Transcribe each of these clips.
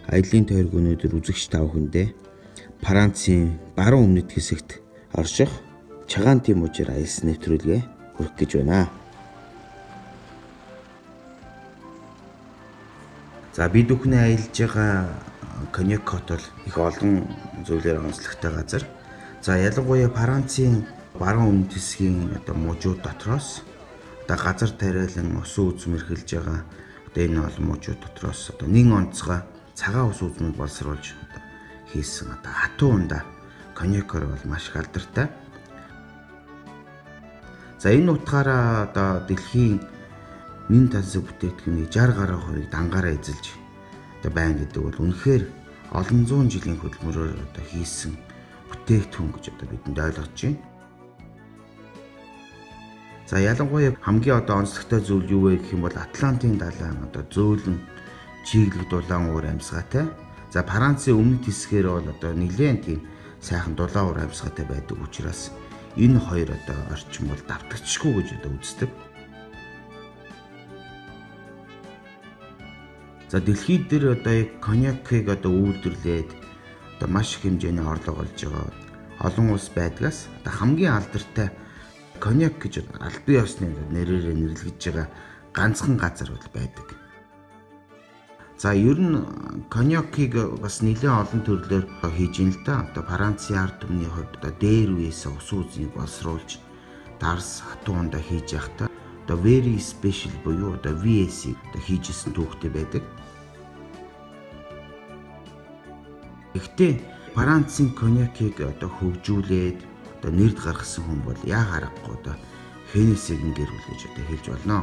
Аяллын тойрог өнөөдөр үзэгч та бүхэндээ Францын баруун өмнөд хэсэгт орших Чагантын мужаар аялсан нэвтрүүлгээ хүргэх гэж байна. За бид бүхний аялж байгаа Коньяк хот бол их олон зүйлээр онцлогтой газар. За ялангуяа Францын баруун өмнөд хэсгийн одоо мужууд дотроос одоо газар тариалан усан үзэм эрхэлж байгаа одоо энэ олон мужууд дотроос одоо нэн онцгой цагаан ус үзмийг боловсруулж одоо хийсэн одоо хатуу ундаа коньякоор бол маш их алдартай. За энэ утгаараа одоо дэлхийн нэн тансаг бүтээгдэхүүний 60 гаруй хувийг дангаараа эзэлж одоо байна гэдэг бол үнэхээр олон зуун жилийн хөдөлмөрөөр одоо хийсэн бүтээгдэхүүн гэж одоо бидэнд ойлгож байна. За ялангуяа хамгийн одоо онцлогтой зүйл юу вэ гэх юм бол Атлантын далайн одоо зөөлөн чиглэг дулаан уур амьсгаатай. За Францын өмнөд хэсгээр бол одоо нэлээд тийм сайхан дулаан уур амьсгаатай байдаг учраас энэ хоёр одоо орчин бол давтагдчихгүй гэж одоо үздэг. За дэлхийд дээр одоо яг коньякыг одоо үйлдвэрлээд одоо маш их хэмжээний орлого олж байгаа олон улс байдгаас одоо хамгийн алдартай коньяк гэж албан ёсны нэрээр нэрлэгдэж байгаа ганцхан газар бол байдаг. За ер нь коньякыг бас нэлээд олон төрлөөр хийж ин л да. Одоо Францын ард түмний хувьд одоо дээр үеэс усан үзнийг боловсруулж дарс хатуу ундаа хийж явахдаа одоо very special буюу одоо VS-ийг одоо хийж исэн түүхтэй байдаг. Гэхдээ Францын коньякыг одоо хөгжүүлээд одоо нэрд гаргасан хүн бол яа харахгүй одоо Хеннесигийн гэр бүл гэж одоо хэлж болно.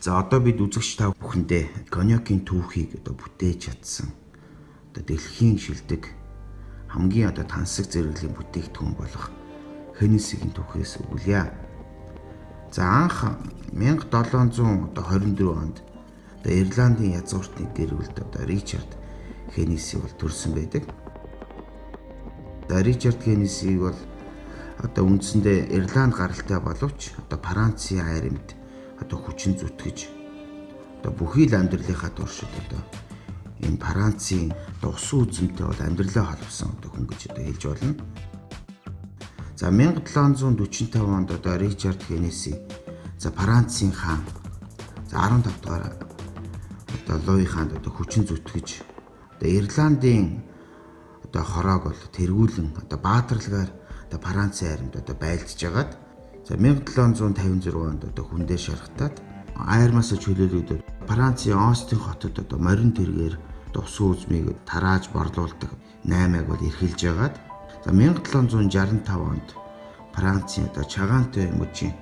За одоо бид үзэгч та бүхэндээ коньякийн түүхийг одоо бүтээж чадсан одоо дэлхийн шилдэг хамгийн одоо тансаг зэрэглэлийн бүтээгдэхүүн болох Хеннесигийн түүхээс өгүүлье. За анх 1724 онд одоо Ирландын язгууртны гэр бүлд одоо Ричард Хеннеси бол төрсэн байдаг. За Ричард Хеннесиг бол одоо үндсэндээ Ирланд гаралтай боловч одоо Францын айрамд одоо хүчин зүтгэж одоо бүхий л амьдралынхаа туршид одоо энэ Францын одоо усан үзэмтэй бол амьдралаа холбосон одоо хүн гэж одоо хэлж болно. За 1745 онд одоо Ричард Хеннеси за Францын хаан за 15 дугаар одоо Луи хаанд одоо хүчин зүтгэж одоо Ирландын одоо хороог бол тэргүүлэн одоо баатарлагаар одоо Францын айрамд одоо байлдж хагаад за 1756 онд одоо хүндээ шархтаад айрмаас чөлөөлөгдөд Францын Остин хотод одоо морин тэргээр усан үзмийг тарааж борлуулдаг наймааг бол эрхэлж хагаад за 1765 онд Францын одоо Чагантай мужийн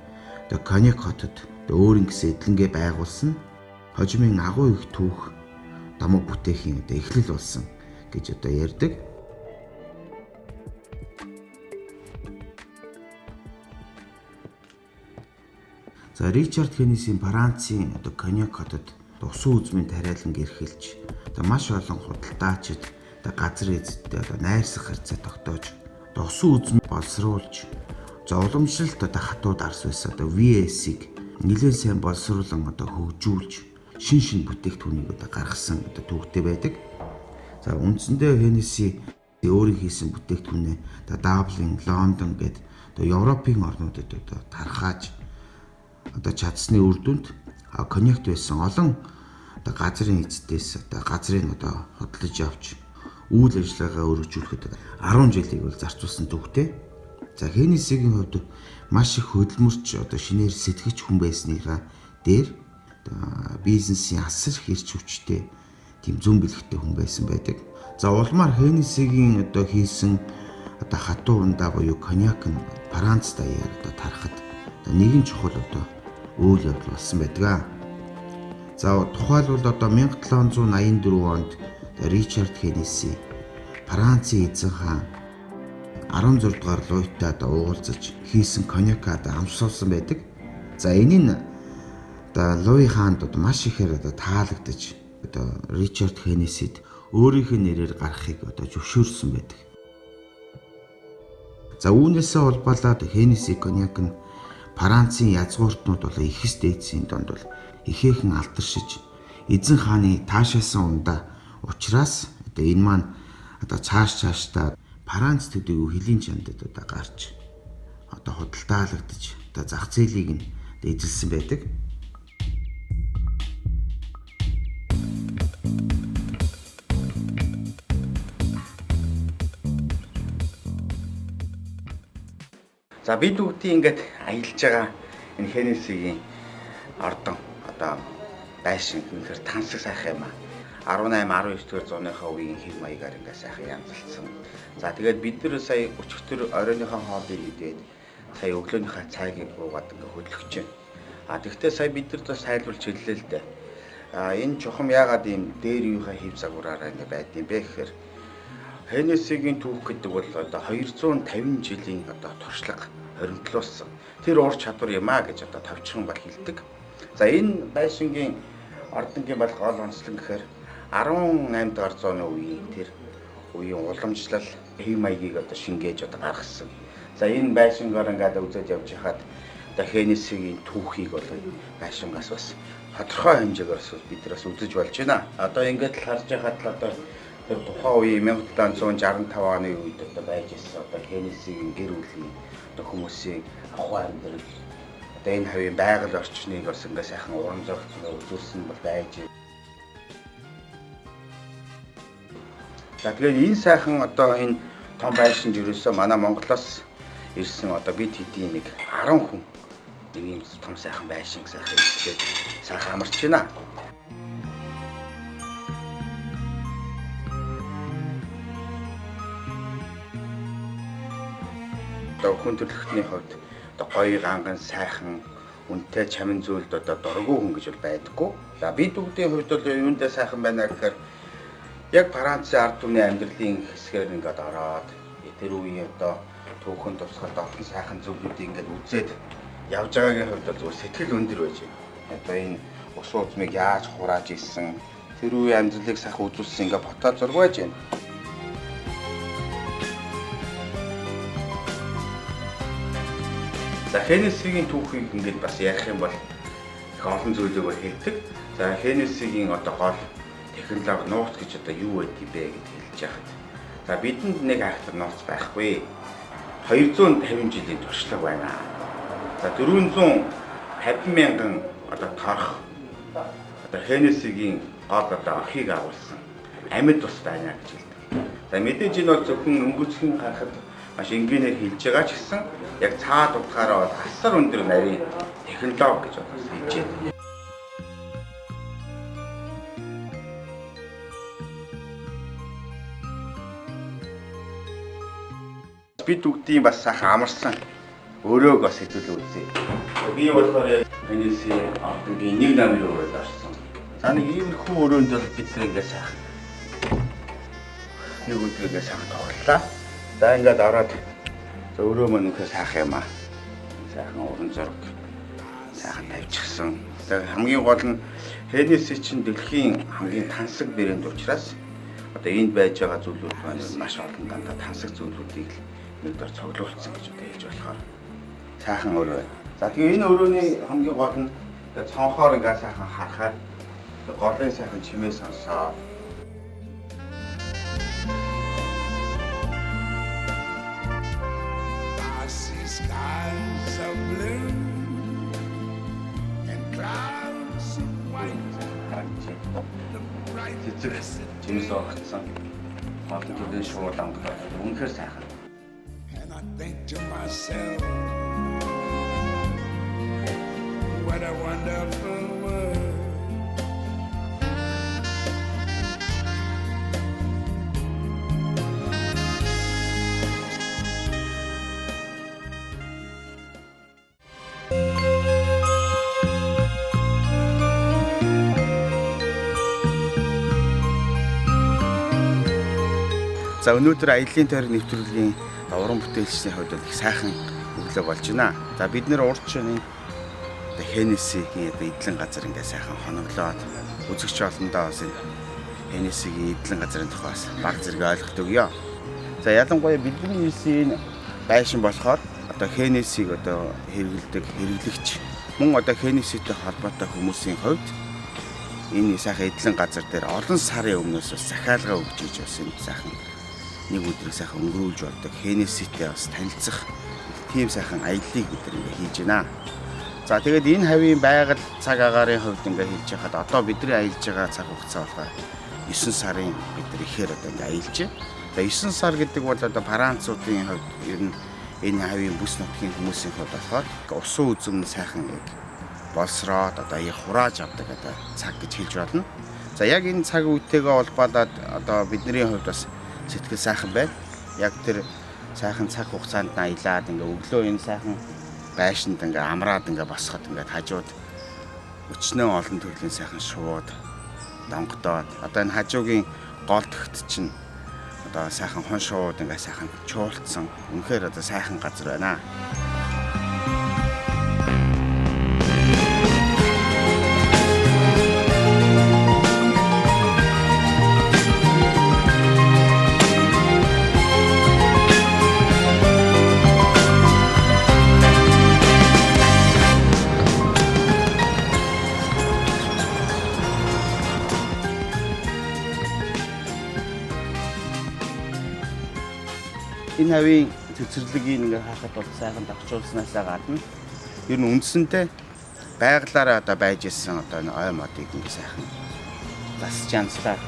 одоо Коньяк хотод одоо өөрийн гэсэн эдлэнгээ байгуулсан хожимын агуу их түүх домог бүтээхийн одоо эхлэл болсон гэж одоо ярьдаг. За Ричард Хеннесийн Францын одоо Коньяк хотод усан үзмийн тариалан эрхэлж одоо маш олон худалдаачид одоо газар эзэдтэй одоо найрсаг харьцаа тогтоож одоо усан үзмийг боловсруулж за уламжлалт одоо хатуу дарс байсан одоо VS-ийг нэлээд сайн боловсруулан одоо хөгжүүлж шин шин бүтээгдэхүүнийг одоо гаргасан одоо түүхтэй байдаг. За үндсэндээ Хеннеси өөрийн хийсэн бүтээгдэхүүнээ одоо Даблин, Лондон гээд одоо Европын орнуудад одоо тархааж одоо чадсны үр дүнд коньякт байсан олон одоо газрын эзэдээс одоо газрыг одоо хөдлөж авч үйл ажиллагаагаа өргөжүүлэхэд 10 жилийг бол зарцуулсан түүхтэй. За Хеннесигийн хувьд маш их хөдөлмөрч одоо шинээр сэтгэгч хүн байсныхаа дээр одоо бизнесийн асар их эрч хүчтэй тийм зүүн бэлэгтэй хүн байсан байдаг. За улмаар Хеннесигийн одоо хийсэн одоо хатуу ундаа буюу коньяк нь Франц даяар одоо тарахад нэгэн чухал одоо үйл явдал болсон байдаг. За тухайлбал одоо 1784 онд Ричард Хеннеси Францын эзэн хаан 16 дугаар Луитай одоо уулзаж хийсэн коньяк одоо амсуулсан байдаг. За энэ нь одоо Луи хаанд одоо маш ихээр одоо таалагдаж одоо Ричард Хеннесид өөрийнх нь нэрээр гаргахыг одоо зөвшөөрсөн байдаг. За үүнээсээ улбалаад Хеннеси коньяк нь Францын язгууртнууд болон эхэс дээдсийн донд бол ихээхэн алдаршиж эзэн хааны таашаасан ундаа учраас одоо энэ маань одоо цааш цаашдаа Франц төдийгүй хөлийн чандад одоо гарч одоо худалдаалагдаж одоо зах зээлийг нь эзэлсэн байдаг. За бид бүгдийн ингээд аялж байгаа энэ Хеннесигийн ордон одоо байшин үнэхээр тансаг сайхан юм аа. 18 19 дугаар зууныхаа үеийн хэв маягаар ингээд сайхан янзалцсан. За тэгээд бид нар сая өчигдөр оройныхоо хоолыг идээд сая өглөөнийхөө цайг буугаад ингээд хөдлөх чинь. А тэгвэл сая бид нар бас тайлбарлаж хэллээ л дээ. А энэ чухам яагаад ийм дээр үеийнхээ хэв загвараараа ингээд байдсан бэ гэхээр Хеннесигийн түүх гэдэг бол одоо 250 жилийн одоо туршлага хоригдлуулсан. Тэр ур чадвар юм а гэж одоо товчхон бол хэлдэг. За энэ байшингийн ордонгийн бол гол онцлог гэхээр 18 дугаар зууны үеийн тэр үеийн уламжлал хэв маягийг одоо шингээж одоо гаргасан. За энэ байшингаар ингээд үзээд явж хахад одоо Хеннесигийн түүхийг бол байшингаас бас тодорхой хэмжээгээр бас бид нар бас үзэж болж байна. Одоо ингээд л харж байхад л одоо тэр тухайн үеийн 1765 оны үед одоо байж ирсэн одоо Хеннесигийн гэр бүлийн одоо хүмүүсийн ахуй амьдрал одоо энэ хавийн байгаль орчныг бас ингээд сайхан урам зоригтой үзүүлсэн бол байж. За тэгээд энэ сайхан одоо энэ том байшинд ерөөсөө манай Монголоос ирсэн одоо бид хэдийн нэг 10 хүн нэг ийм том сайхан байшин сайхан ирээд сайхан амарч байна. Одоо хүн төрөлхтний хувьд одоо гоё ганган сайхан үнэтэй чамин зүйлд одоо дургүй хүн гэж бол байдаггүй. За бид бүгдийн хувьд бол юундаа сайхан байна гэхээр яг Францын ард түмний амьдралын хэсгээр ингээд ороод тэр үеийн одоо түүхэн тусгалд олон сайхан зүйлүүдийг ингээд үзээд явж байгаагийн хувьд бол зүгээр сэтгэл өндөр байж байна. Одоо энэ ус узмыг яаж хурааж исэн тэр үеийн амьдралыг сайхан үзүүлсэн ингээд фото зураг байж байна. За Хеннесигийн түүхийг ингээд бас ярих юм бол их олон зүйлийг бол хэлдэг. За Хеннесигийн одоо гол технологи нууц гэж одоо юу байдгийг бэ гэж хэлж яхад. За бидэнд нэг айхтар нууц байхгүй. 250 жилийн туршлага байна. За 450 мянган одоо торх одоо Хеннесигийн гол одоо охийг агуулсан амьд ус байна гэж хэлдэг. За мэдээж энэ бол зөвхөн өнгөцгөн харахад маш энгийнээр хэлж байгаа ч гэсэн яг цаад утгаараа бол асар өндөр нарийн технологи гэж бас хэлж байна. Бид бүгдийн бас сайхан амарсан өрөөг бас хэдүүлээ үзье. Би болохоор Хеннеси ордонгийн нэг номерын өрөөд орсон. За нэг иймэрхүү өрөөнд бол бид нар ингээд сайхан нэг өдөр ингээд сайхан тоглолаа. За ингээд ороод за өрөө маань үнэхээр сайхан юм аа. Сайхан уран зураг сайхан тавьчихсан. За хамгийн гол нь Хеннеси чинь дэлхийн хамгийн тансаг брэнд учраас одоо энд байж байгаа зүйлүүд маань маш олон дандаа тансаг зүйлүүдийг л нэг дор цуглуулсан гэж одоо хэлж болохоор сайхан өрөө байна. За тэгээ энэ өрөөний хамгийн гол нь цонхоор ингээд сайхан харахаар голын сайхан чимээ сонсоо. I see skies of blue and clouds of white. The bright Цэцэг blessed чимээс оргоцсон. Олон төрлийн шууд амглаад үнэхээр сайхан. And I think to myself, what a wonderful world. За өнөөдөр аяллаа тойрог нэвтрүүлгийн Одоо уран бүтээлчдийн хувьд бол их сайхан өглөө болж байна. За бид нэр урд чинь энэ одоо Хеннесигийн одоо эдлэн газар ингээ сайхан хоноглоод үзэгч олондоо бас энэ Хеннесигийн эдлэн газрын тухай бас баг зэрэг ойлголт өгье. За ялангуяа бидний ирсэн энэ байшин болохоор одоо Хеннесиг одоо хэрэглэдэг хэрэглэгч мөн одоо Хеннеситэй холбоотой хүмүүсийн хувьд энэ сайхан эдлэн газар дээр олон сарын өмнөөс бас захиалга өгч иж бас энэ сайхан нэг өдрийг сайхан өнгөрүүлж болдог Хеннеситэй бас танилцах тийм сайхан аяллыг бид нар ингээ хийж байна. За тэгээд энэ хавийн байгаль цаг агаарын хувьд ингээ хэлж яхад одоо бидний аялж байгаа цаг хугацаа болохоор 9 сарын бид нар ихээр одоо ингээ аялж байна. За 9 сар гэдэг бол одоо Француудын хувьд ер нь энэ хавийн бүс нутгийн хүмүүсийн хувьд болохоор усан үзэм сайхан яг болсроод одоо яг хурааж авдаг одоо цаг гэж хэлж болно. За яг энэ цаг үетэйгээ холбоолоод одоо бидний хувьд бас сэтгэл сайхан байна. Яг тэр сайхан цаг хугацаанд аялаад ингээ өглөө энэ сайхан байшинд ингээ амраад ингээ босоход ингээ хажууд өчнөө олон төрлийн сайхан шувууд донгодоод одоо энэ хажуугийн гол төгт чинь одоо сайхан хон шувууд ингээ сайхан чуултсан. Үнэхээр одоо сайхан газар байна. Энэ хавийн цэцэрлэгийг ингээ харахад бол сайхан давчуулснаасаа гадна ер нь үндсэндээ байглаараа одоо байж исэн одоо энэ ой модыг ингээ сайхан засч янзлаа.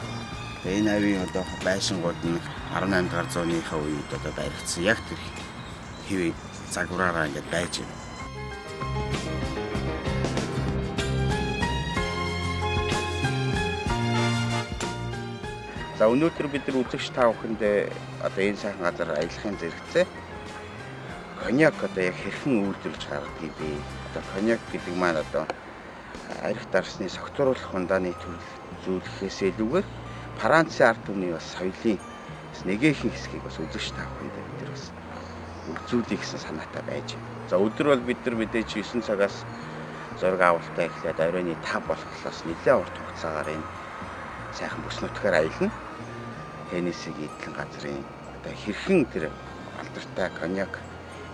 Тэгээ энэ хавийн одоо байшингууд нь 18 дугаар зууныхаа үед одоо баригдсан яг тэр хэвийн загвараараа ингээ байж байна. За өнөөдөр бид нар үзэгч та бүхэндээ одоо энэ сайхан газар аялахын зэрэгцээ коньяк одоо яг хэрхэн үйлдвэрлэж гаргадгийг бэ? Одоо коньяк гэдэг маань одоо арх дарсны согтууруулах хундааны төрөл зүйл гэхээс илүүгээр Францын ард түмний бас соёлын бас нэгэхэн хэсгийг бас үзэгч та бүхэндээ бид нар бас үзүүлье гэсэн санаатай байж байна. За өдөр бол бид нар мэдээж 9 цагаас зураг авалтаа эхлээд оройн 5 болохлоос нэлээд урт хугацаагаар энэ сайхан бүс нутгаар аялна. Хеннесиг эдлэн газрын одоо хэрхэн тэр алдартай коньяк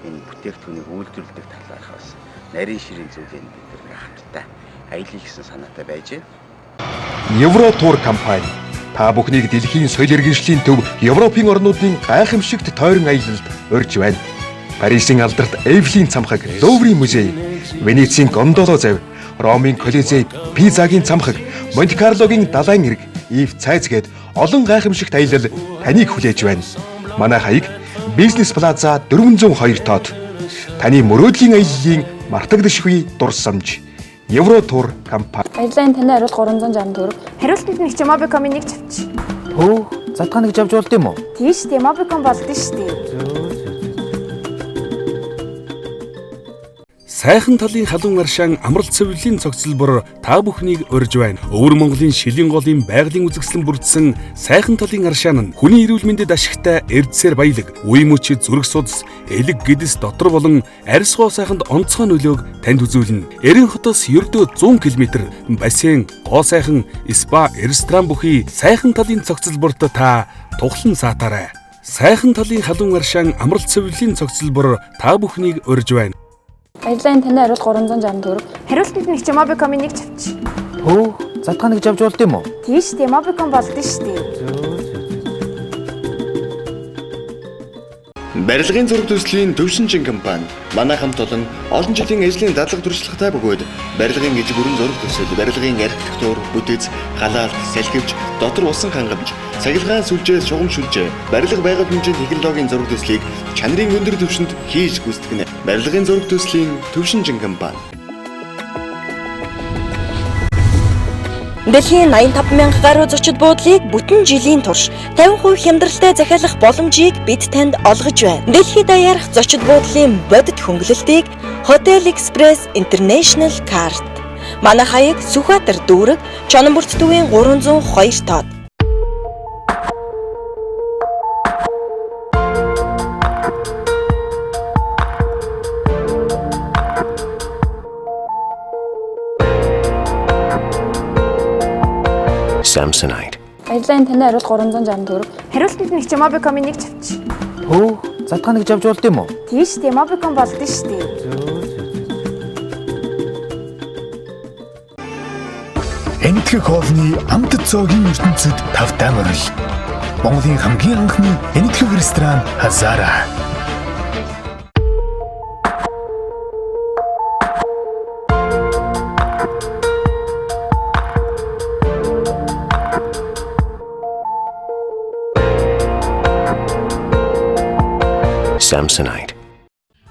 энэ бүтээгдэхүүнийг үйлдвэрлэдэг талаарх бас нарийн ширийн зүйлийг бид нар хамтдаа аялъя гэсэн санаатай байж байна. Евро тур компани та бүхнийг дэлхийн соёл иргэншлийн төв Европын орнуудын гайхамшигт тойрон аялалд урьж байна. Парисын алдарт Эйфелийн цамхаг, Луврын музей, Венецийн гондоло зав, Ромын Колизей, Пизагийн цамхаг, Монте Карлогийн далайн эрг, Ив цайз гээд олон гайхамшигт аялал таныг хүлээж байна. Манай хаяг Бизнес Плаза 402 тоод. Таны мөрөөдлийн аяллын мартагдашгүй дурсамж. Евро тур компани. Аяллаа таны хариулт 360 төгрөг. Хариултанд нэг чи Mobicom-ыг нэг чавч. Хөөх, задгаа нэг авч болд юм уу? Тийм шүү дээ, Mobicom болд нь шүү дээ. Сайхан талын халуун аршаан амралт цэвэрлэлийн цогцлбор та бүхнийг урьж байна. Өвөр Монголын шилийн голын байгалийн үзэсгэлэн бүрдсэн сайхан талын аршаан нь хүний эрүүл мэндэд ашигтай эрдсээр баялаг, үе мөч, зүрх судас, элэг гэдэс дотор болон арьс гоо сайханд онцгой нөлөөг танд үзүүлнэ. Эрен хотоос ердөө 100 км бассейн, гоо сайхан, спа, ресторан бүхий сайхан талын цогцлборт та тухлан саатаарай. Сайхан талын халуун аршаан амралт цэвэрлэлийн цогцлбор та бүхнийг урьж байна. Аяллаа таны хариулт 360 төгрөг. Хариултанд нэг чи Mobicom-ыг нэг чавч. Хөөх, задгаа нэг авч болд юм уу? Тийм шүү дээ, Mobicom болд нь шүү дээ. Барилгын зураг төслийн Төвшинжин компани манай хамт олон олон жилийн ажлын дадлага туршлагатай бөгөөд барилгын иж бүрэн зураг төсөл, барилгын архитектур, бүтэц, халаалт, салхивч, дотор усан хангамж, цахилгаан сүлжээ, шугам сүлжээ, барилга байгаль хэмжээнд технологийн зураг төслийг чанарын өндөр түвшинд хийж гүйцэтгэнэ. Барилгын зураг төслийн Төвшинжин компани. Дэлхийн 85 мянга гаруй зочид буудлыг бүтэн жилийн турш 50% хямдралтай захиалах боломжийг бид танд олгож байна. Дэлхийд даяарх зочид буудлын бодит хөнгөлөлтийг Hotel Express International Card. Манай хаяг Сүхбаатар дүүрэг, Чононбөрт төвийн 302 тоод. Samsonite. Баярлалаа, таны хариулт 360 төгрөг. Хариултанд нь чи Mobicom-ын нэг чавч. Хөөх, задгаа нэг авч болд юм уу? Тийм шүү дээ, Mobicom болд нь шүү дээ. Энэтхэг хоолны амтд цоогийн ертөнцид тавтай морил. Монголын хамгийн анхны энэтхэг ресторан Хазара. Samsonite.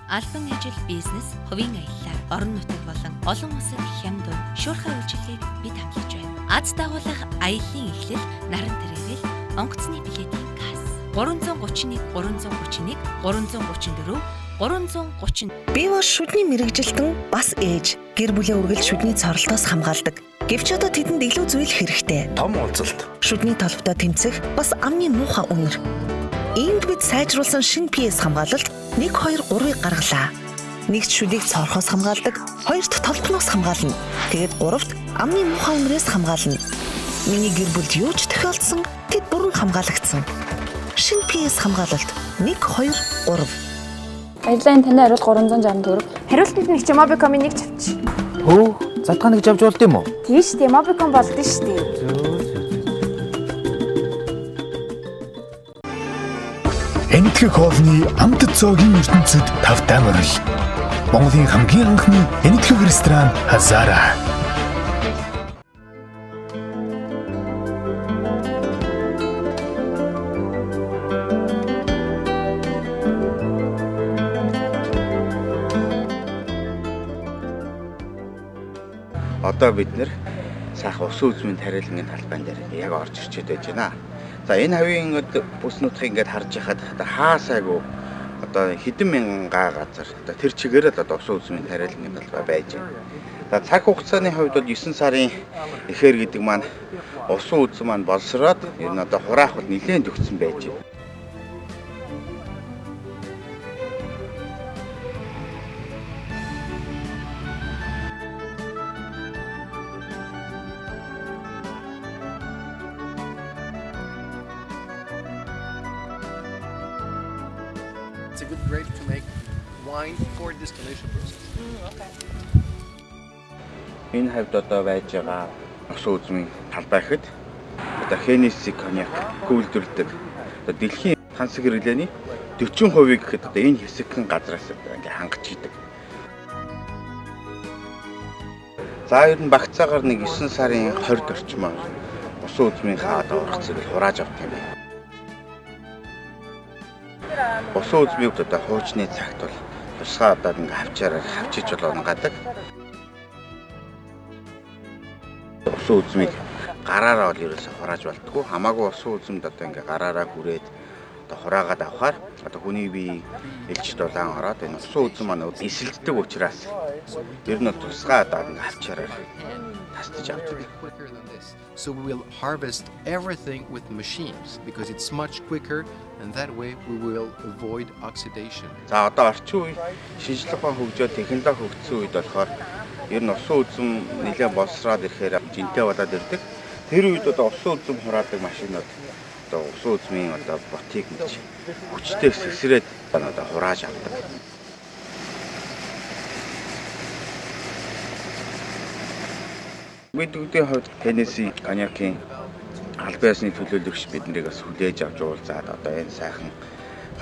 Албан ажил, бизнес, хувийн аяллаар орон нутаг болон олон улсад хямд шуурхай үйлчилгээг бид хамлаж байна. Аз дагуулах аяллаа эхлэл Наран Travel онгоцны билетийн касс 331 331 334 330. Би бол шүдний мэрэгжилтэн бас ээж. Гэр бүлээ үргэлж шүдний цоролтоос хамгаалдаг. Гэвч одоо тэдэнд илүү зүйл хэрэгтэй. Том уулзалт. Шүдний толботой тэмцэх бас амны муухай үнэр. Иймд бид сайжруулсан шинэ PS хамгаалалт 1 2 3-ыг гаргалаа. Нэгт шүдийг цоорхоос хамгаалдаг, хоёрт толбоноос хамгаална. Тэгээд гуравт амны муухай үнрээс хамгаална. Миний гэр бүлд юу ч тохиолдсон тэд бүрэн хамгаалагдсан. Шинэ PS хамгаалалт 1 2 3. Баярлалаа, таны хариулт 360 төгрөг. Хариултанд нь чи Mobicom-ын нэг чавч. Хөөх, задгаа нэг авч болд юм уу? Тийм шүү дээ, Mobicom болд нь шүү дээ. Энэтхэг хоолны амтд цоогийн ертөнцид тавтай морил. Монголын хамгийн анхны энэтхэг ресторан Хазара. Одоо бид нэр сайхан усан үзмийн тариалангийн талбайн дээр яг орж ирчээд байж байна. За энэ хавийн бүс нутгийг ингээд харж яхад одоо хаа сайгүй одоо хэдэн мянган га газар одоо тэр чигээр л одоо усан үзмийн тариалангийн талбай байж байна. За цаг хугацааны хувьд бол 9 сарын эхээр гэдэг маань усан үзм маань болсроод ер нь одоо хураах бол нэлээд төгссөн байж байна. It's a good grape to make wine for distillation process. Энэ хавьд одоо байж байгаа усан үзмийн талбай гэхэд одоо Хенеси коньяк үйлдвэрлэдэг. Одоо дэлхийн тансаг хэрэглээний 40% гэхэд одоо энэ хэсэгхэн газраас одоо ингээ хангаж идэг. За ер нь багцаагаар нэг 9 сарын 20-д орчмоор усан үзмийн хаа одоо ургац зэрэг хурааж авт юм байна. Усан үзмийг одоо хуучны цагт бол тусгай одоо ингээ хавчаараа хавчиж бол унгадаг. Усан үзмийг гараараа бол ерөөсө хурааж болдгоо. Хамаагүй усан үзмэд одоо ингээ гараараа хүрээд одоо хураагаад авахаар одоо хүний бие элч дулаан ороод энэ усан үзэм маань эсэлддэг учраас ер нь тусгай одоо ингээ хавчаараа тасдаж авдаг. So we will harvest everything with machines because it's much quicker and that way we will avoid oxidation. За одоо орчин үе шинжлэх ухаан хөгжөөд технологи хөгжсөн үед болохоор ер нь усан үзэм нэлээд боловсроод ирэхээр жинтэй болоод ирдэг. Тэр үед одоо усан үзэм хураадаг машинууд одоо усан үзмийн одоо ботыг ингэж хүчтэй сэгсрээд одоо хурааж авдаг. Бид бүгдийн хувьд Теннеси коньякийн албан ёсны төлөөлөгч биднийг бас хүлээж авч уулзаад одоо энэ сайхан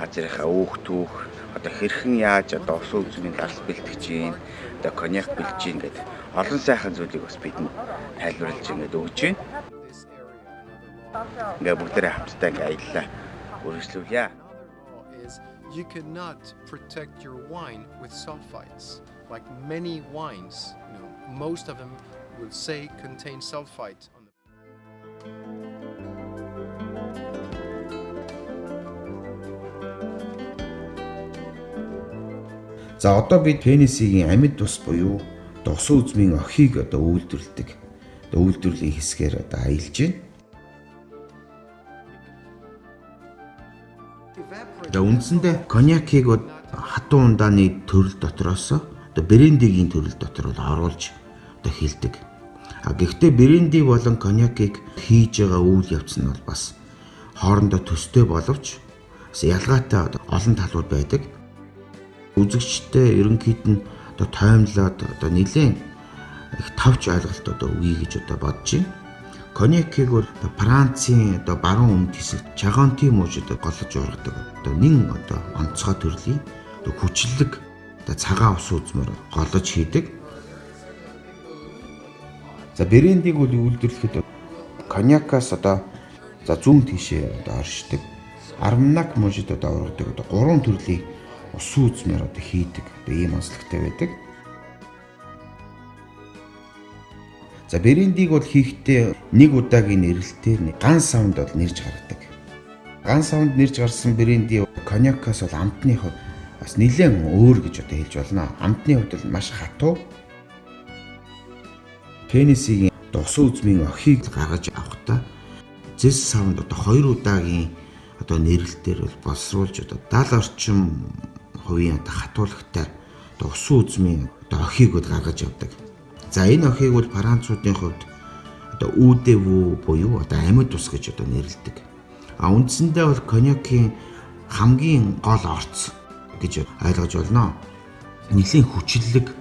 газрынхаа өөх түүх одоо хэрхэн яаж одоо усан үзмийн дарс бэлтгэж гин одоо коньяк бэлдэж гин гэдэг олон сайхан зүйлийг бас бидэнд тайлбарлаж ингээд өгч байна. Ингээ бүгдээрээ хамтдаа ингээ аяллаа үргэлжлүүлье. You cannot protect your wine with sulfites. Like many wines, you know, most of them will say contain sulfite. За одоо бид Теннесигийн амьд ус буюу усан үзмийн охийг одоо үйлдвэрлэдэг. Одоо үйлдвэрлэлийн хэсгээр одоо аялж байна. Одоо үндсэндээ коньякийг хатуу ундааны төрөл дотроос одоо брендигийн төрөл дотор бол оруулж одоо хилдэг. Гэхдээ бренди болон коньякийг хийж байгаа үйл явц нь бол бас хоорондоо төстэй боловч бас ялгаатай олон талууд байдаг. Үзэгчтэй ерөнхийд нь одоо тоймлоод одоо нэлээд их товч ойлголт одоо өгье гэж одоо бодож байна. Коньякийг бол Францын одоо баруун өмнөд хэсэгт Чагонти мужид голлож ургадаг. Одоо нэн одоо онцгой төрлийн одоо хүчлэг одоо цагаан ус үзмээр голлож хийдэг. За брендийг бол үйлдвэрлэхэд коньякаас одоо за зүүн тийшээ одоо оршдог. Арманак мужид одоо ургадаг одоо гурван төрлийн ус үзмээр одоо хийдэг. Одоо ийм онцлогтой байдаг. За брендийг бол хийхдээ нэг удаагийн нэрэлтээр ган савнд бол нэрж гаргадаг. Ган савнд нэрж гарсан бренди коньякаас бол амтны хувьд бас нэлээд өөр гэж одоо хэлж болно. Амтны хувьд бол маш хатуу. Хеннесигийн усан үзмийн охийг гаргаж авахдаа зэс савнд одоо хоёр удаагийн одоо нэрэлтээр бол боловсруулж одоо 70 орчим хувийн одоо хатуулагтай одоо усан үзмийн одоо охийг бол гаргаж авдаг. За энэ охийг бол Француудын хувьд одоо ҮДВ буюу одоо амьд ус гэж одоо нэрлэдэг. А үндсэндээ бол коньякийн хамгийн гол орц гэж ойлгож байна. Нэлээн хүчлэг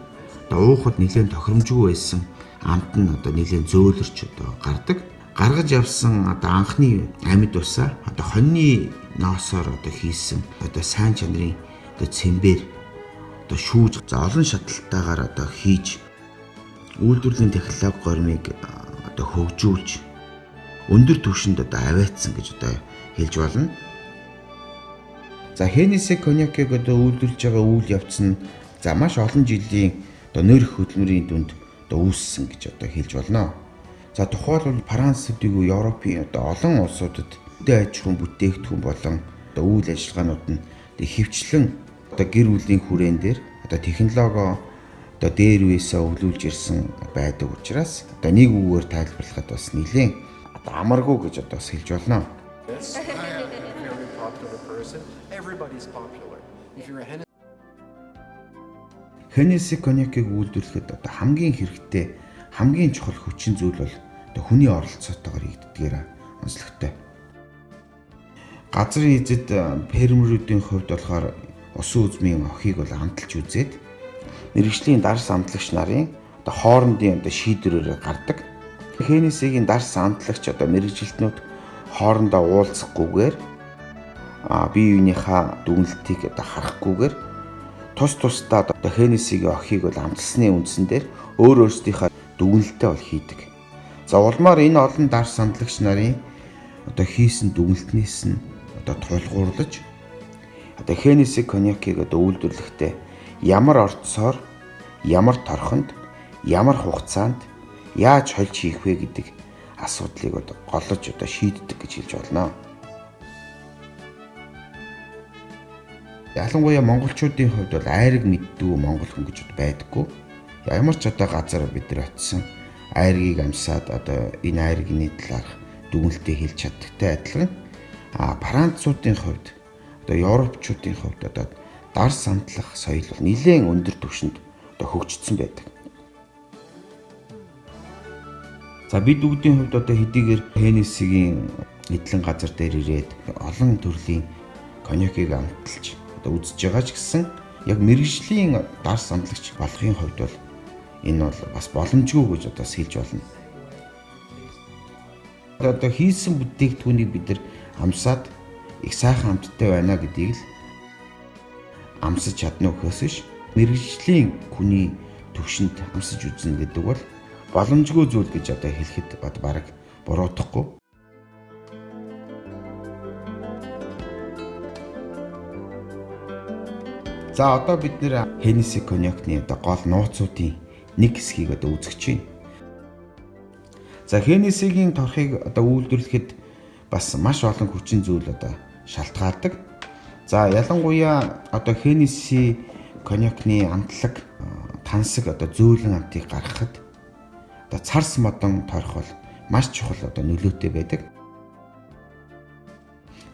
одоо уухад нэлээн тохиромжгүй байсан амт нь одоо нэлээн зөөлөрч одоо гардаг. Гаргаж явсан одоо анхны амьд усаа одоо хоньны ноосоор одоо хийсэн одоо сайн чанарын одоо цэмбэр одоо шүүж за олон шатлалтаагаар одоо хийж үйлдвэрлэлийн технологи гормыг одоо хөгжүүлж өндөр түвшинд одоо аваатсан гэж одоо хэлж болно. За Хеннеси коньякийг одоо үйлдвэрлэж байгаа үйл явц нь за маш олон жилийн одоо нөрөх хөдөлмөрийн дүнд одоо үүссэн гэж одоо хэлж болно. За тухайлбал Франц төдийгүй Европын одоо олон улсуудад хөдөө аж ахуйн бүтээгдэхүүн болон одоо үйл ажиллагаанууд нь хөвчлэн одоо гэр бүлийн хүрээн дээр одоо технологи одоо дээр үесээ өвлүүлж ирсэн байдаг учраас одоо нэг үгээр тайлбарлахад бас нэлээд одоо амаргүй гэж одоо бас хэлж болно. Хеннеси коньякийг үйлдвэрлэхэд одоо хамгийн хэрэгтэй хамгийн чухал хүчин зүйл бол одоо хүний оролцоотойгоор хийгддгээр онцлогтой. Газрын эзэд фермерүүдийн хувьд болохоор усан үзмийн охийг бол амталж үзээд мэргэжлийн дарс амтлагч нарын одоо хоорондын одоо шийдвэрээр гардаг. Хеннесигийн дарс амтлагч одоо мэргэжилтнүүд хоорондоо уулзахгүйгээр бие биенийхээ дүгнэлтийг одоо харахгүйгээр тус тусдаа одоо Хеннесигийн охийг бол амталсны үндсэн дээр өөр өөрсдийнхөө дүгнэлтээ бол хийдэг. За улмаар энэ олон дарс амтлагч нарын одоо хийсэн дүгнэлтнээс нь одоо тулгуурлаж одоо Хеннеси коньякийг одоо үйлдвэрлэхдээ ямар орцоор, ямар торхонд, ямар хугацаанд яаж хольж хийх вэ гэдэг асуудлыг одоо голлож одоо шийддэг гэж хэлж болно. Ялангуяа монголчуудын хувьд бол айраг мэддэггүй монгол хүн гэж байдаггүй. Ямар ч одоо газар бид нар очисон айргийг амсаад одоо энэ айргины талаарх дүгнэлтээ хэлж чаддагтай адилхан Француудын хувьд одоо европчуудын хувьд одоо дарс амтлах соёл бол нэлээд өндөр түвшинд одоо хөгжсөн байдаг. За бид бүгдийн хувьд одоо хэдийгээр Хеннесигийн эдлэн газар дээр ирээд олон төрлийн коньякийг амталж одоо үзэж байгаа ч гэсэн яг мэргэжлийн дарс амтлагч болохын хувьд бол энэ бол бас боломжгүй гэж одоо хэлж болно. Одоо хийсэн бүтээгдэхүүнийг бид нар амсаад их сайхан амттай байна гэдгийг л амсаж чадна гэхээс биш мэргэжлийн хүний төвшөнд амсаж үзнэ гэдэг бол боломжгүй зүйл гэж одоо хэлэхэд бараг буруутахгүй. За одоо бид нэр Хеннеси коньякны одоо гол нууцуудын нэг хэсгийг одоо үзэж байна. За Хеннесигийн торхыг одоо үйлдвэрлэхэд бас маш олон хүчин зүйл одоо шалтгаалдаг. За ялангуяа одоо Хеннеси коньякны амтлаг тансаг одоо зөөлөн амтыг гаргахад одоо царс модон торх бол маш чухал одоо нөлөөтэй байдаг.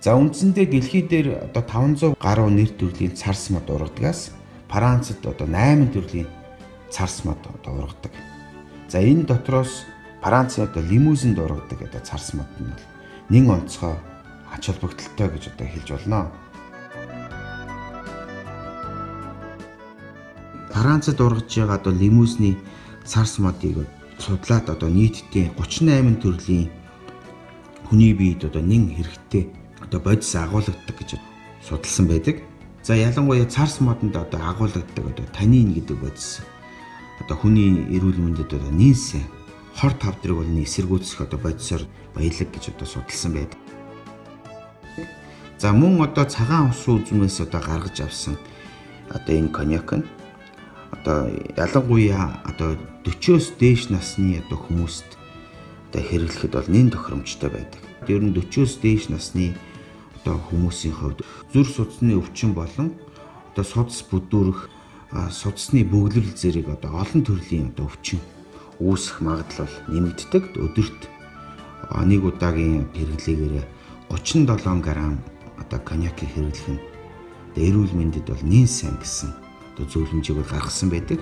За үндсэндээ дэлхий дээр одоо 500 гаруй нэр төрлийн царс мод ургадгаас Францад одоо 8 төрлийн царс мод одоо ургадаг. За энэ дотроос Францын одоо лимузинд ургадаг одоо царс мод нь бол нэн онцгой ач холбогдолтой гэж одоо хэлж болно. Францад ургаж байгаа одоо лимузны царс модыг судлаад одоо нийтдээ 38 төрлийн хүний биед одоо нэн хэрэгтэй одоо бодис агуулгадаг гэж судалсан байдаг. За ялангуяа царс модонд одоо агуулгадаг одоо танин гэдэг бодис одоо хүний эрүүл мэндэд одоо нэн сайн хор тавдрыг бол эсэргүүцэх одоо бодисоор баялаг гэж одоо судалсан байдаг. За мөн одоо цагаан ус үзмээс одоо гаргаж авсан одоо энэ коньяк нь одоо ялангуяа одоо 40-оос дээш насны одоо хүмүүст одоо хэрэглэхэд бол нэн тохиромжтой байдаг. Ер нь 40-оос дээш насны одоо хүмүүсийн хувьд зүрх судасны өвчин болон одоо судас бүдүүрэх, судасны бөглөрөл зэрэг одоо олон төрлийн одоо өвчин үүсэх магадлал нэмэгддэг. Өдөрт нэг удаагийн хэрэглээгээр 37 грамм одоо коньякийг хэрэглэх нь эрүүл мэндэд бол нэн сайн гэсэн одоо зөвлөмжийг бол гаргасан байдаг.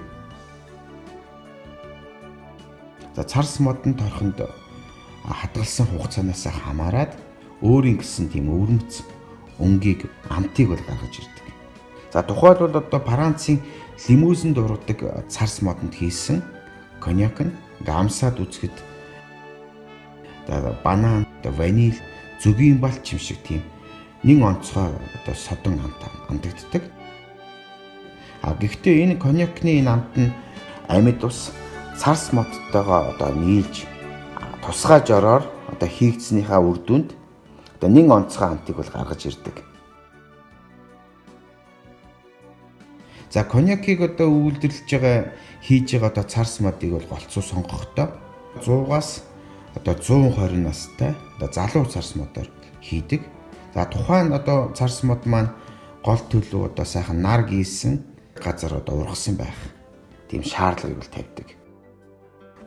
За царс модон торхонд хадгалсан хугацаанаас хамаарат өөрийн гэсэн тийм өвөрмөц өнгийг амтыг бол гаргаж ирдэг. За тухайлбал одоо Францын лимузинд ургадаг царс модонд хийсэн коньяк нь ингээ амсаад үзэхэд одоо банан, одоо ваниль, зөгийн балч юм шиг тийм нэн онцгой одоо содон амт амтагддаг. А гэхдээ энэ коньякны энэ амт нь амьд ус царс модтойгоо одоо нийлж тусгай жороор одоо хийгдснийхаа үр дүнд одоо нэн онцгой амтыг бол гаргаж ирдэг. За коньякийг одоо үйлдвэрлэж байгаа хийж байгаа одоо царс модыг бол голцоо сонгохдоо 100-аас одоо 120 настай одоо залуу царс модоор хийдэг. За тухайн одоо царс мод маань гол төлөв одоо сайхан нар гийсэн газар одоо ургасан байх тийм шаардлагыг бол тавьдаг.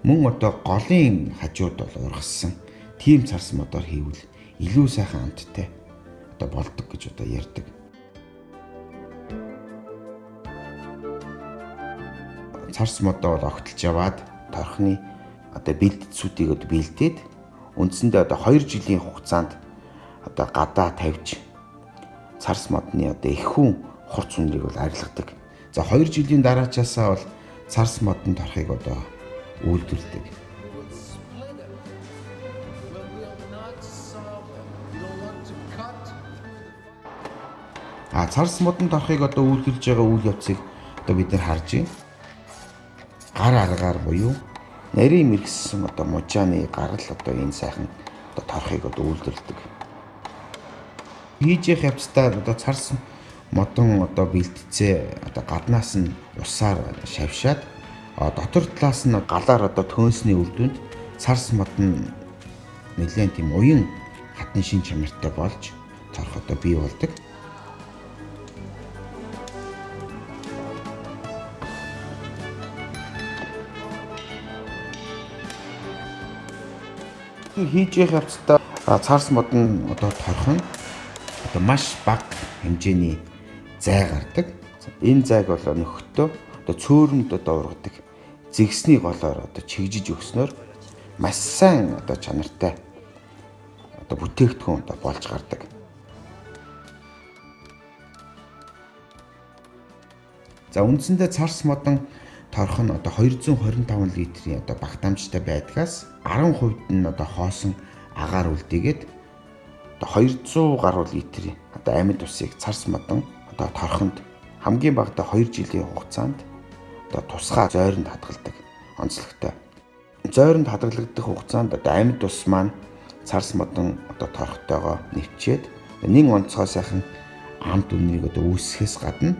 Мөн одоо голын хажууд бол ургасан тийм царс модоор хийвэл илүү сайхан амттай одоо болдог гэж одоо ярьдаг. Царс модоо бол огтлж яваад торхны одоо бэлдцүүдийг одоо бэлдээд үндсэндээ одоо 2 жилийн хугацаанд одоо гадаа тавьж царс модны одоо эхүүн хурц үнэрийг бол арилгадаг. За 2 жилийн дараачаасаа бол царс модон торхыг одоо үйлдвэрлэдэг. А царс модон торхыг одоо үйлдвэрлэж байгаа үйл явцыг одоо бид нар харж байна. Гар аргаар буюу нарийн мэрэгсэн одоо мужааны гарал одоо энэ сайхан одоо торхыг одоо үйлдвэрлэдэг. Хийж явах явцдаа одоо царс модон одоо бэлтцээ одоо гаднаас нь усаар шавшаад дотор талаас нь галаар одоо төөнсний үр дүнд царс мод нь нэлээд тийм уян хатны шин чанартай болж торх одоо бий болдог. Хийж явах явцдаа царс мод нь одоо торх нь одоо маш бага хэмжээний зай гардаг. Энэ зайг бол нөхөдөө одоо цөөрөнд одоо ургадаг зэгсний голоор одоо чигжиж өгснөөр маш сайн одоо чанартай одоо бүтээгдэхүүн одоо болж гардаг. За үндсэндээ царс модон торх нь одоо 225 литрийн одоо багтаамжтай байдгаас 10% нь одоо хоосон агаар үлдээгээд одоо 200 гаруй литрийн одоо амьд усыг царс модон одоо торхонд хамгийн багадаа 2 жилийн хугацаанд одоо тусгай зойронд хадгалдаг онцлогтой. Зойронд хадгалагдах хугацаанд одоо амьд ус маань царс модон одоо торхтойгоо нэвчээд нэн онцгой сайхан амт үнэрийг одоо үүсгэхээс гадна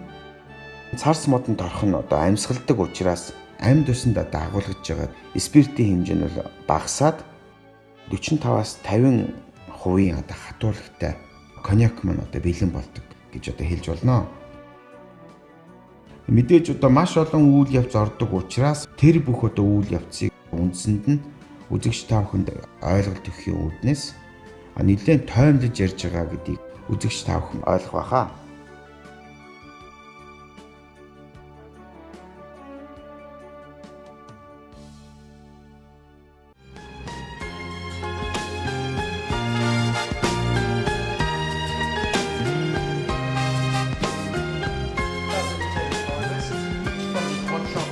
царс модон торх нь одоо амьсгалдаг учраас амьд усанд одоо агуулгаж байгаа спиртийн хэмжээ нь бол багасаад 45-аас 50% одоо хатуулагтай коньяк маань одоо бэлэн болдог гэж одоо хэлж болно. Мэдээж одоо маш олон үйл явц ордог учраас тэр бүх одоо үйл явцыг үндсэнд нь үзэгч та бүхэнд ойлголт өгөхийн үүднээс нэлээд тоймлож ярьж байгаа гэдгийг үзэгч та бүхэн ойлгох байхаа.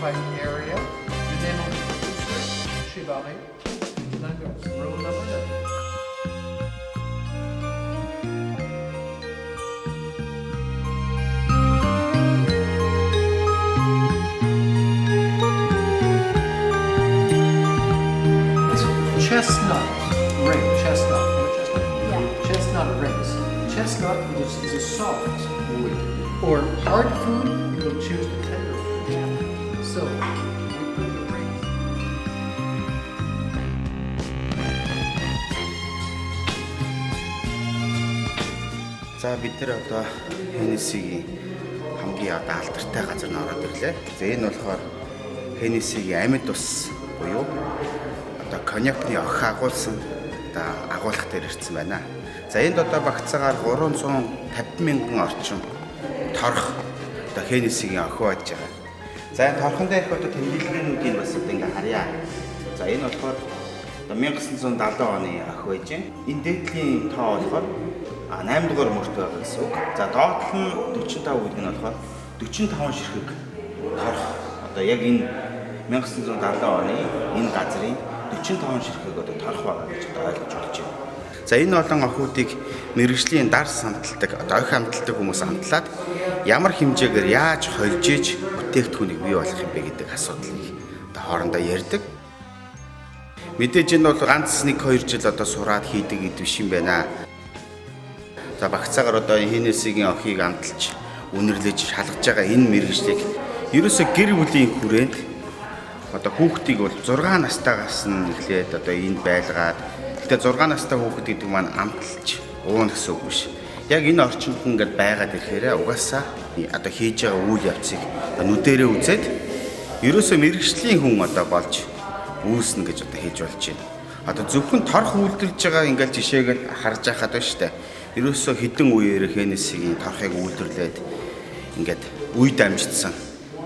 Champagne area. The name of the producer, Chivare, 59 row number 9. Chestnut ring, chestnut, you know chestnut? Yeah. Chestnut rings. Chestnut is a soft wood. Or hard food, you will choose the tender food. So, we put the rings. За бид нар одоо Хеннесигийн хамгийн одоо алдартай газар нь ороод ирлээ. За энэ болохоор Хеннесигийн амьд ус буюу одоо коньякны охи агуулсан одоо агуулгах дээр ирсэн байна. За энд одоо багцаагаар 350 мянган орчим торх одоо Хеннесигийн охи байж байгаа. За энэ торхон дээрх одоо тэмдэглэгээнүүдийг бас одоо ингээ харъя. За энэ болохоор одоо 1970 оны охи байж байна. Энэ дээдлийн тоо болохоор 8 дугаар мөрт байгаа гэсэн үг. За доод нь 45 гэдэг нь болохоор 45 ширхэг торх одоо яг энэ 1970 оны энэ газрын 45 ширхэг одоо торх байгаа гэж одоо ойлгож болж байна. За энэ олон охиудыг мэргэжлийн дарс амталдаг, одоо охи амталдаг хүмүүс амтлаад ямар хэмжээгээр яаж холж иж бүтээгдэхүүнийг бий болох юм бэ гэдэг асуудлыг одоо хоорондоо ярьдаг. Мэдээж энэ бол ганц 1-2 жил одоо сураад хийдэг гэд биш юм байна. За багцаагаар одоо Хеннесигийн охийг амталж, үнэрлэж шалгаж байгаа энэ мэргэжлийг ерөөсөө гэр бүлийн хүрээнд одоо хүүхдийг бол 6 настайгаас нь эхлээд одоо энд байлгаад, гэхдээ 6 настай хүүхэд гэдэг маань амталж уuna гэсэн үг биш. Яг энэ орчинд ингээд байгаад ирэхээрээ угаасаа одоо хийж байгаа үйл явцыг нүдэрээ үзээд ерөөсөө мэргэжлийн хүн одоо болж үүснэ гэж одоо хийж болж байна. Одоо зөвхөн торх үйлдвэрлэж байгаа ингээд жишээг нь харж байхад байна шүү дээ. Ерөөсөө хэдэн үеэр Хеннесигийн торхыг үйлдвэрлээд ингээд үе дамжсан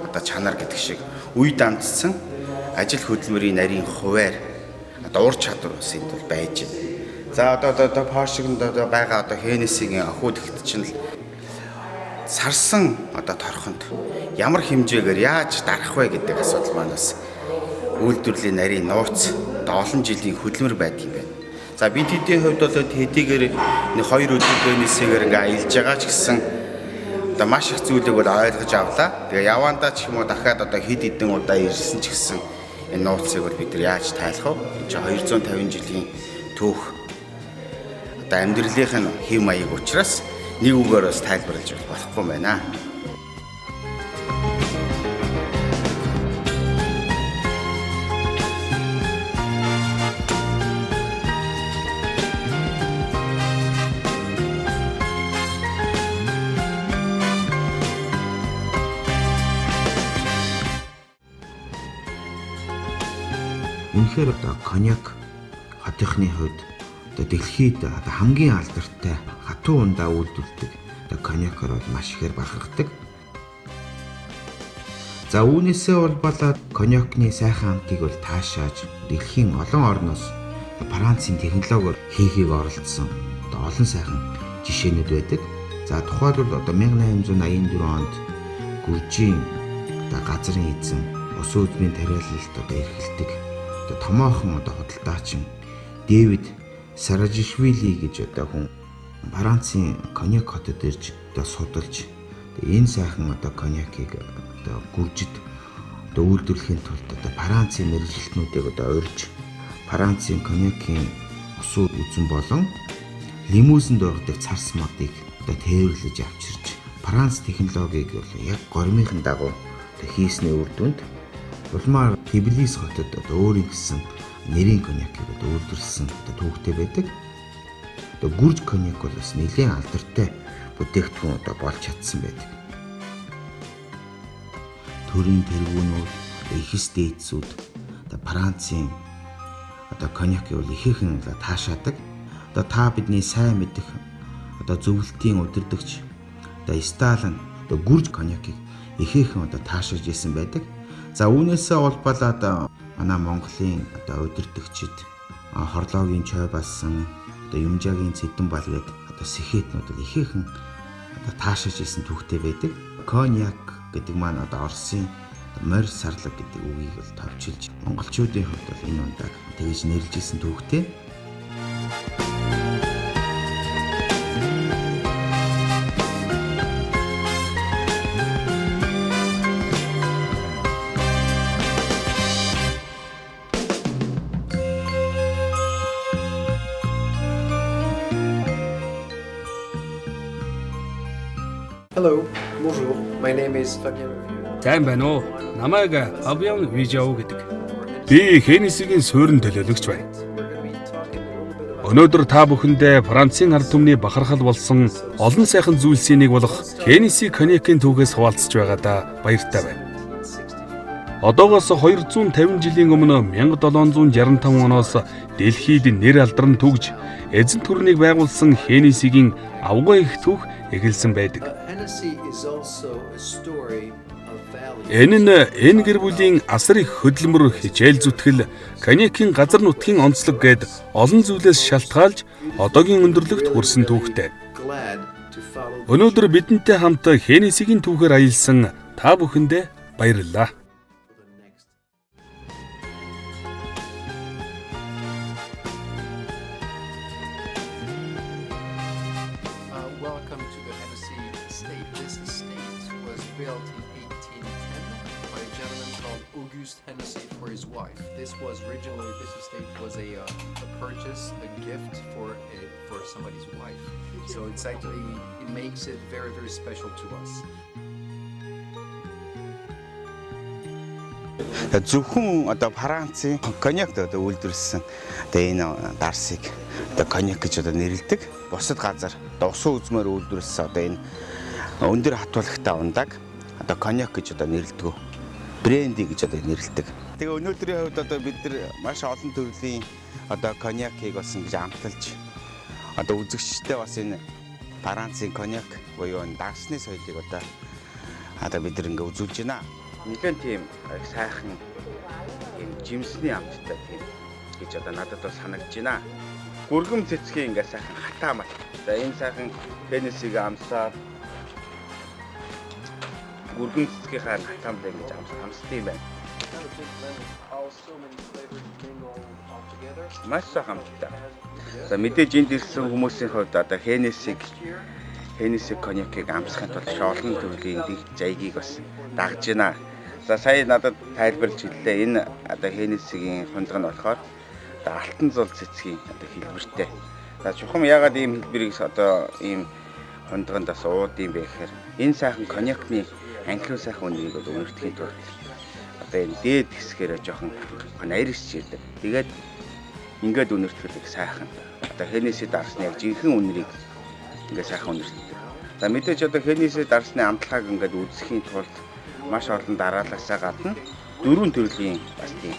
одоо чанар гэдэг шиг үе дамжсан ажил хөдөлмөрийн нарийн хуваар одоо ур чадвар бас энд бол байж байна. За одоо Поршинд одоо байгаа одоо Хеннесигийн охиуд ихт чинь л сарсан одоо торхонд ямар хэмжээгээр яаж дарах вэ гэдэг асуудал маань бас үйлдвэрлэлийн нарийн нууц одоо олон жилийн хөдөлмөр байдаг юм байна. За бид хэдийн хувьд бол хэдийгээр нэг 2 өдөр Хеннесигээр ингээ аялж байгаа ч гэсэн одоо маш их зүйлийг бол ойлгож авлаа. Тэгээ явандаа ч юм уу дахиад одоо хэд хэдэн удаа ирсэн ч гэсэн энэ нууцыг бол бид нар яаж тайлах вэ? Энэ чинь 250 жилийн түүх одоо амьдралынх нь хэв маяг учраас нэг үгээр бас тайлбарлаж болохгүй юм байна. Үнэхээр одоо коньяк хотынхны хувьд одоо дэлхийд одоо хамгийн алдартай хатуу ундаа үйлдвэрлэдэг одоо коньякоор бол маш ихээр бархагдаг. За үүнээсээ улбалаад коньякны сайхан амтыг бол таашааж дэлхийн олон орноос Францын технологиор хийхийг оролдсон одоо олон сайхан жишээнүүд байдаг. За тухайлбал одоо 1884 онд Гүржийн одоо газрын эзэн ус үүдмийн тариалалт одоо эрхэлдэг одоо томоохон одоо худалдаачин Дэвид Саражишвили гэж одоо хүн Францын коньяк хотод ирж одоо судалж энэ сайхан одоо коньякийг одоо Гүржид одоо үйлдвэрлэхийн тулд одоо Францын мэргэжилтнүүдийг одоо урьж Францын коньякийн ус үзэн болон лимузинд ургадаг царс модыг одоо тээвэрлэж авчирч Франц технологиг бол яг гормынхын дагуу одоо хийсний үр дүнд улмаар Тбилис хотод одоо өөрийн гэсэн нэрийн коньякийг одоо үйлдвэрлэсэн одоо түүхтэй байдаг. Одоо гүрж коньяк бол бас нэлээн алдартай бүтээгдэхүүн одоо болж чадсан байдаг. Төрийн тэргүүнүүд, эхэс дээдсүүд одоо Францын одоо коньякийг бол ихээхэн таашаадаг. Одоо та бидний сайн мэдэх одоо зөвлөлтийн удирдагч одоо Сталин одоо гүрж коньякийг ихээхэн одоо таашааж исэн байдаг. За үүнээсээ улбалаад манай Монголын одоо удирдагчид хорлоогийн чой балсан одоо Юмжаагийн цэдэн бал гээд одоо сэхэтнүүд бол ихээхэн одоо таашааж исэн түүхтэй байдаг. Коньяк гэдэг маань одоо Оросын Морь сарлаг гэдэг үгийг бол товчилж монголчуудын хувьд бол энэ ундааг тэгж нэрлэж исэн түүхтэй. Hello, bonjour. My name is Fabien Levieux. Сайн байна уу? Намайг Фабиан Вижау гэдэг. Би Хенесигийн суурин төлөөлөгч байна. Өнөөдөр та бүхэндээ Францын ард түмний бахархал болсон олон сайхан зүйлсийн нэг болох Хенеси коньякийн түүхээс хуваалцж байгаадаа баяртай байна. Одоогоос 250 жилийн өмнө 1765 оноос дэлхийд нэр алдран түгж эзэн төрнийг байгуулсан Хенесигийн авгай их түүх эхэлсэн байдаг. Энэ нь энэ гэр бүлийн асар их хөдөлмөр, хичээл зүтгэл, коньякийн газар нутгийн онцлог гээд олон зүйлээс шалтгаалж одоогийн өндөрлөгт хүрсэн түүхтэй. Өнөөдөр бидэнтэй хамт Хенесигийн түүхээр аялсан та бүхэндээ баярлалаа. Welcome to the Hennessy Estate. This estate was built in 1810 by a gentleman called Auguste Hennessy for his wife. This was originally, this estate was a purchase, a gift for somebody's wife. So it's actually, it makes it very, very special to us. Зөвхөн одоо Францын коньякт одоо үйлдвэрлэсэн одоо энэ дарсыг одоо коньяк гэж одоо нэрлэдэг. Бусад газар одоо усан үзмээр үйлдвэрлэсэн одоо энэ өндөр хатуулагтай ундааг одоо коньяк гэж одоо нэрлэдэг. Бренди гэж одоо нэрлэдэг. Тэгээ өнөөдрийн хувьд одоо бид нар маш олон төрлийн одоо коньякийг бас ингэж амталж одоо үзэгчтэй бас энэ Францын коньяк буюу энэ дарсны соёлыг одоо бид нар ингэ үзүүлж байна. Нэлээд тийм сайхан тийм жимсний амттай тийм гэж одоо надад бас санагдаж байна. Гүргэм цэцгийн ингээ сайхан хатаа мал. За энэ сайхан Хенесиг амсаад гүргэм цэцгийнхаа хатаамд ингэж амсдаг юм байна. Маш сайхан амттай. За мэдээж энд ирсэн хүмүүсийн хувьд одоо Хенесиг коньякийг амсахын тулд олон төрлийн заягийг бас дагж байна. За сая надад тайлбарлаж хэллээ. Энэ одоо Хенесигийн хундаг нь болохоор одоо алтан зул цэцгийн одоо хэлбэртэй. За чухам яагаад ийм хэлбэрийг одоо ийм хундаганд бас ууд юм бэ гэхээр энэ сайхан коньякны анхлын сайхан үнэрийг одоо үнэртэхийн тулд одоо энэ дээд хэсгээрээ жоохон нарийсч ирдэг. Тэгээд ингээд үнэртгэх их сайхан. Одоо Хенеси дарсны яг жинхэнэ үнэрийг ингээд сайхан үнэртдэг. За мэдээж одоо Хенеси дарсны амтлагыг ингээд үзэхийн тулд маш олон дараалаасаа гадна дөрвөн төрлийн бас тийм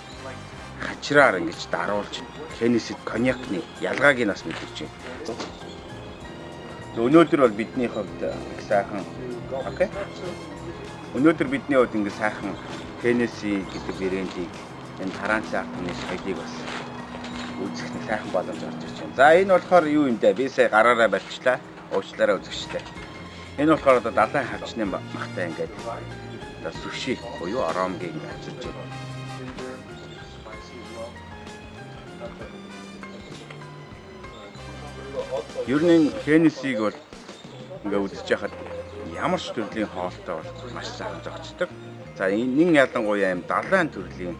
хачраар ингэж даруулж Хенеси коньякны ялгааг нь бас мэдэрч байна. Өнөөдөр бол бидний хувьд их сайхан окей. Өнөөдөр бидний хувьд ингэ сайхан Хенеси гэдэг брендийг энэ Францын ард түмний соёлыг бас үзэх нэг сайхан боломж орж ирж байна. За энэ болохоор юу юм бэ? Би сая гараараа барьчлаа. Уучлаарай үзэгчтэй. Энэ болохоор одоо далайн хавчны махтай ингээд одоо сүши буюу оромгийг ингээд авчирч байна. Ер нь Хенесиг бол ингээд үзэж яхад ямар ч төрлийн хоолтой бол маш сайхан зохицдог. За энэ ялангуяа юм далайн төрлийн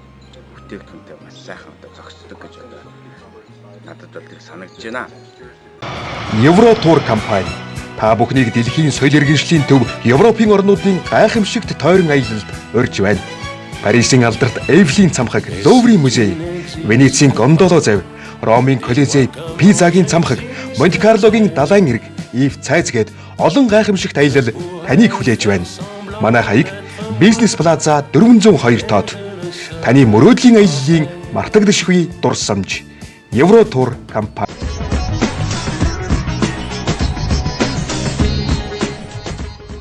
бүтээгдэхүүнтэй маш сайхан одоо зохицдог гэж одоо надад бол тэг санагдаж байна. Евро тур компани та бүхнийг дэлхийн соёл иргэншлийн төв Европын орнуудын гайхамшигт тойрон аялалд урьж байна. Парисын алдарт Эйфелийн цамхаг, Луврын музей, Венецийн гондоло зав, Ромын Колизей, Пизагийн цамхаг, Монте Карлогийн далайн эрг, Ив цайз гээд олон гайхамшигт аялал таныг хүлээж байна. Манай хаяг Бизнес Плаза 402 тоод. Таны мөрөөдлийн аяллын мартагдашгүй дурсамж. Евро тур компани.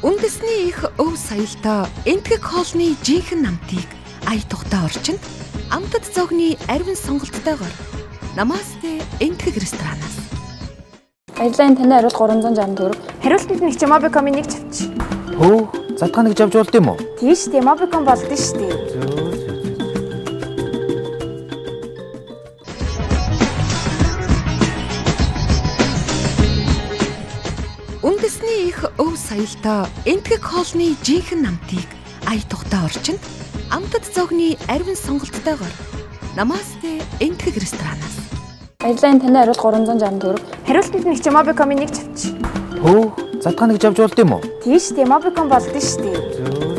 Үндэсний их өв соёлтой Энтгэг хоолны жинхэнэ амтыг ая тухтай орчинд амтад зогны аривын сонголттойгоор Намасте Энтгэг ресторанаас. Баярлалаа, таны хариулт 360 төгрөг. Хариултанд нэг чи Mobicom-ийн нэг чавч. Хөөх Задгаа нэг авч болд юм уу? Тийм шүү дээ, Mobicom болд нь шүү дээ. Зөө. Үндэсний их өв соёлтой Энэтхэг хоолны жинхэнэ амтыг ая тухтай орчинд амтад зоогны ариун сонголттойгоор Намасте Энэтхэг ресторанаас. Баярлалаа, таны хариулт 360 төгрөг. Хариултанд нэг чи Mobicom-ын нэг чавч. Хөөх, задгаа нэг авч болд юм уу? Тийм шүү дээ, Mobicom болд нь шүү дээ. Зөө.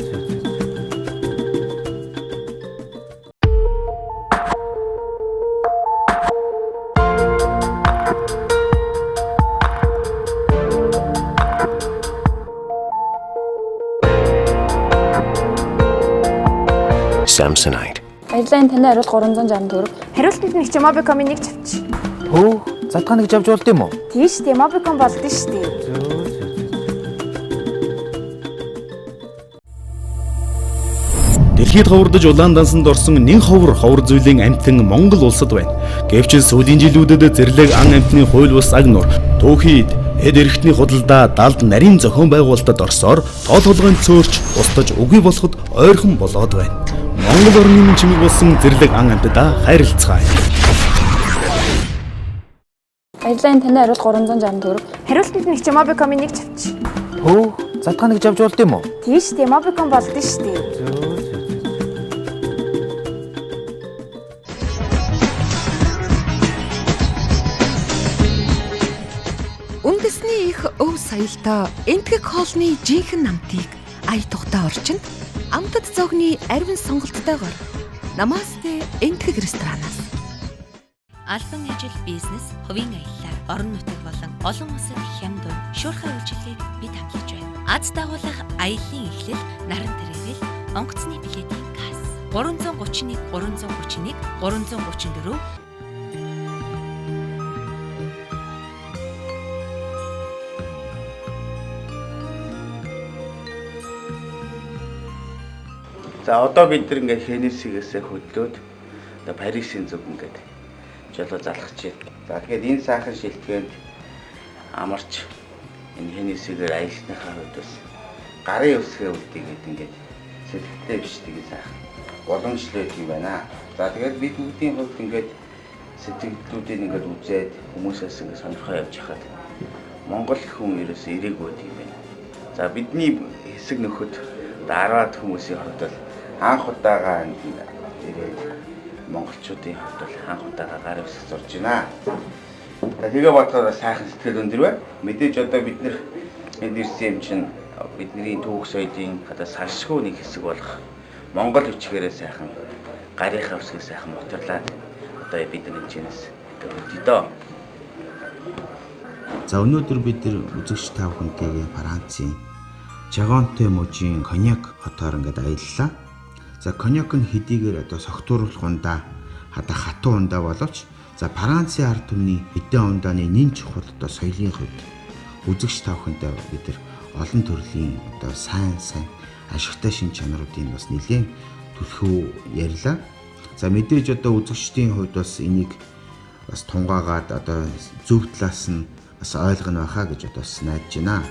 Samsonite. Баярлалаа, таны хариулт 360 төгрөг. Хариултанд нэг чи Mobicom-ын нэг чавч. Хөөх, задгаа нэг авч болд юм уу? Тийм шүү дээ, Mobicom болд нь шүү дээ. Зөө. Дэлхийд ховордож улаан дансанд орсон нэн ховор ховор зүйлийн амьтан Монгол улсад байна. Гэвч сүүлийн жилүүдэд зэрлэг ан амьтны хууль бус аг нур, түүхийд, эд эрхтний худалдаа далд нарийн зохион байгуулалтад орсоор тоол толгойн цөөрч устдаж үгүй болоход ойрхон болоод байна. Монгол орны минь чимэг болсон зэрлэг ан амьтдаа хайрлцгаая. Баярлалаа, таны хариулт 360 төгрөг. Хариултанд нэг чи Mobicom-ын нэг чавч. Хөөх, задгаа нэг авч болд юм уу? Тийм шүү дээ, Mobicom болд нь шүү дээ. Зөө. Үндэсний их өв соёлтой Энэтхэг хоолны жинхэнэ амтыг ая тухтай орчинд амтад зоогны ариун сонголттойгоор Намасте Энэтхэг ресторанаас. Албан ажил, бизнес, хувийн аяллаар орон нутаг болон олон улсад хямд үн шуурхай үйлчилгээг бид хамлаж байна. Аз дагуулах аяллаа эхлэл Наран Travel онгоцны билетийн касс 331 331 334. За одоо бид нар ингээд Хенесигээсээ хөдлөөд одоо Парисын зүг ингээд жолоо залхаж байна. За тэгэхээр энэ сайхан шилтгээнд амарч энэ Хенесигээр аялсныхаа хувьд бас гарын өсгөө үлдээгээд ингээд сэтгэлтэй бичдэг сайхан боломжтой юм байна. За тэгээд бид бүгдийн хувьд ингээд сэтгэлдлүүдийг ингээд үзээд хүмүүсээс ингээд сонирхоо явж хахад Монгол хүн ерөөсөө ирээгүй юм байна. За бидний хэсэг нөхөд 10-аад хүмүүсийн хувьд бол анх удаага ирээд монголчуудын хувьд бол анх удаага гар өсөх зурж байна. За тэгээ бодохоор сайхан сэтгэл өндөр бай. Мэдээж одоо бид нэр энд ирсэн юм чинь бидний түүх соёлын одоо салшгүй нэг хэсэг болох Монгол бичгээрээ сайхан гарынхаа өсгийг сайхан моторлаад одоо бид нар энэ чинээс хөдөө дөө. За өнөөдөр бид нар үзэгч та бүхэнтэйгээ Францын Жагонте мужийн Коньяк хотоор ингээд аяллаа. За коньяк нь хэдийгээр одоо согтууруулах ундаа хада хатуу ундаа боловч за Францын ард түмний эдэн ундааны нэн чухал одоо соёлын хувьд үзэгч та бүхэнтэй бид нар олон төрлийн одоо сайн ашигтай шин чанаруудын бас нэлээд түлхүү ярьлаа. За мэдээж одоо үзэгчдийн хувьд бас энийг бас тунгаагаад одоо зөв талаас нь бас ойлгоно байхаа гэж одоо бас найдаж байна.